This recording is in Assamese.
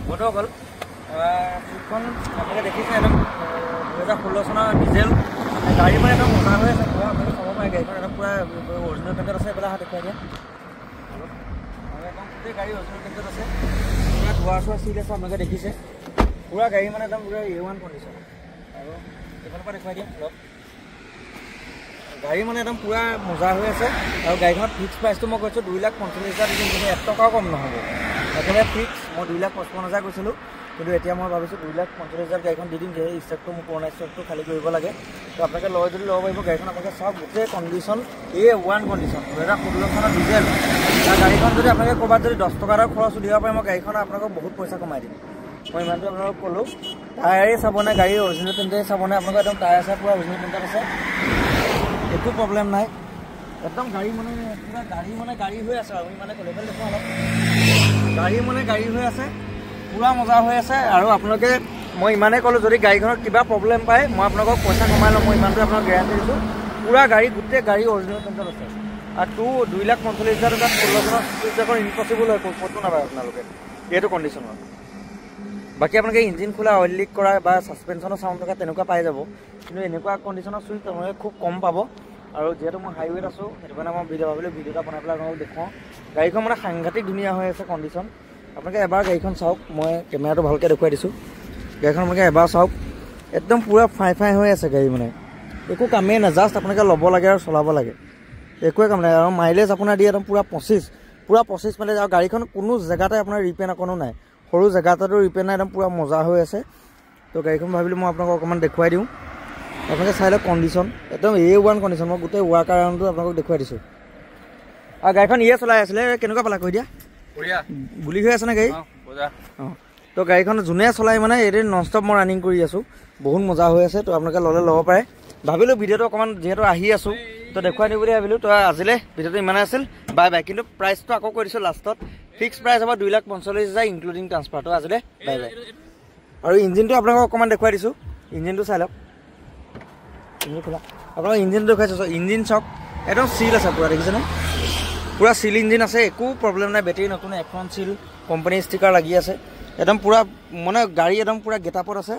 বন্ধুসকল, চুইফ্টখন আপোনালোকে দেখিছে, একদম 2016 চনৰ ডিজেল গাড়ী, মানে একদম মজা হৈ আছে পূৰা। আপোনালোকে চাব পাৰে, গাড়ীখন একদম পূৰা অৰিজিনেল পেণ্টত আছে। এইফালে হাত দেখুৱাই দিয়া অলপ। আৰু একদম গোটেই গাড়ী অৰিজিনেল পেণ্টত আছে, পূৰা দুৱাৰ চুৱাৰ চিল আছে। আপোনালোকে দেখিছে, পূৰা গাড়ী মানে একদম পূৰা এ ওৱান কণ্ডিশ্যন। আৰু এইফালৰ পৰা দেখুৱাই দিয়া অলপ। গাড়ী মানে একদম পূৰা মজা হৈ আছে। আৰু গাড়ীখনত ফিক্স প্ৰাইচটো মই কৈছোঁ, 2,45,000 দিম, কিন্তু 1 টকাও কম নহ'ব, একেবাৰে ফিক্স। মই 2,55,000 কৈছিলোঁ, কিন্তু এতিয়া মই ভাবিছোঁ 2,45,000 গাড়ীখন দি দিম, যিহেতু ষ্টকটো মোৰ পুৰণা ষ্টকটো খালী কৰিব লাগে। তো আপোনালোকে লয় যদি ল'ব পাৰিব গাড়ীখন। আপোনালোকে চাওক, গোটেই কণ্ডিশ্যন এ ওৱান কণ্ডিশ্যন, 2016 চনৰ ডিজেল। আৰু গাড়ীখন যদি আপোনালোকে ক'ৰবাত যদি 10 টকা এটা খৰচ উলিয়াব পাৰে, মই গাড়ীখন আপোনালোকক বহুত পইচা কমাই দিম। মই ইমানটো আপোনালোকক ক'লোঁ। টায়াৰেই চাবনে, গাড়ী অৰিজিনেল পেণ্টেই চাবনে, আপোনালোকৰ একদম টায়াৰ চায়াৰ পূৰা অৰিজিনেল পেণ্টত আছে, একো প্ৰব্লেম নাই। একদম গাড়ী মানে পূৰা গাড়ী মানে গাড়ী হৈ আছে। আৰু মানে ক'লে দেখোঁ অলপ, গাড়ী মানে গাড়ী হৈ আছে, পূৰা মজা হৈ আছে। আৰু আপোনালোকে, মই ইমানেই ক'লোঁ, যদি গাড়ীখনত কিবা প্ৰব্লেম পায়, মই আপোনালোকক পইচা কমাই ল'ম। মই ইমানটোৱে আপোনাক গেৰাণ্টি দিছোঁ। পূৰা গাড়ী, গোটেই গাড়ী অৰিজিনেল পেণ্টত আছে। আৰু 2,45,000 টকাত 16 চনৰ চুইফ্ট ইম্পচিবল হয়, ক'তো নাপায় আপোনালোকে এইটো কণ্ডিশ্যনত। বাকী আপোনালোকে ইঞ্জিন খোলা, অইল লিক কৰা বা ছাছপেনশ্যনৰ চাউণ্ড থকা তেনেকুৱা পাই যাব, কিন্তু এনেকুৱা কণ্ডিশ্যনৰ চুইফ্ট আপোনালোকে খুব কম পাব। আৰু যিহেতু মই হাইৱেত আছোঁ, সেইটো কাৰণে মই ভিডিঅ' ভাবিলোঁ, ভিডিঅ' এটা বনাই পেলাই আপোনালোকক দেখুৱাওঁ। গাড়ীখন মানে সাংঘাতিক ধুনীয়া হৈ আছে কণ্ডিশ্যন। আপোনালোকে এবাৰ গাড়ীখন চাওক, মই কেমেৰাটো ভালকৈ দেখুৱাই দিছোঁ। গাড়ীখন আপোনালোকে এবাৰ চাওক, একদম পূৰা ফাই ফাই হৈ আছে গাড়ী, মানে একো কামেই নাই। জাষ্ট আপোনালোকে ল'ব লাগে আৰু চলাব লাগে, একোৱে কাম নাই। আৰু মাইলেজ আপোনাৰ দিয়ে একদম পূৰা 25, পূৰা 25 মাইলেজ। আৰু গাড়ীখন কোনো জেগাতে আপোনাৰ ৰিপেয়াৰ অকণো নাই, সৰু জেগা এটাতো ৰিপেয়াৰ নাই, একদম পূৰা মজা হৈ আছে। তো গাড়ীখন ভাবিলোঁ মই আপোনালোকক অকণমান দেখুৱাই দিওঁ। আপোনালোকে চাই লওক, কণ্ডিশ্যন একদম এ ওৱান কণ্ডিশ্যন। মই গোটেই ৱাক এৰাউণ্ডটো আপোনালোকক দেখুৱাই দিছোঁ। আৰু গাড়ীখন ইয়ে চলাই আছিলে, কেনেকুৱা পালা কৈ দিয়া। বঢ়িয়া। গুলি হৈ আছে নে গাড়ী? মজা। অঁ, তো গাড়ীখন যোনে চলাই, মানে এইদিন নন ষ্টপ মই ৰানিং কৰি আছোঁ, বহুত মজা হৈ আছে। তো আপোনালোকে ল'লে ল'ব পাৰে। ভাবিলোঁ ভিডিঅ'টো অকণমান, যিহেতু আহি আছোঁ, তো দেখুৱাই দিওঁ বুলি ভাবিলোঁ। তো আজিলৈ ভিডিঅ'টো ইমানেই আছিল, বাই বাই। কিন্তু প্ৰাইচটো আকৌ কৈ দিছোঁ লাষ্টত, ফিক্স প্ৰাইচ হ'ব 2,45,000 ইনক্লুডিং ট্ৰান্সফাৰ। তো আজিলৈ বাই বাই। আৰু ইঞ্জিনটো আপোনালোকক অকণমান দেখুৱাই দিছোঁ, ইঞ্জিনটো চাই লওক। ইঞ্জিন খোলা, আপোনালোক ইঞ্জিনটো দেখুৱাইছোঁ। ইঞ্জিন চাওক, একদম চিল আছে পূৰা, দেখিছেনে? পূৰা চিল ইঞ্জিন আছে, একো প্ৰব্লেম নাই। বেটেৰী নতুন, এখন চিল, কোম্পানীৰ ষ্টিকাৰ লাগি আছে। একদম পূৰা মানে গাড়ী একদম পূৰা গেটআপত আছে।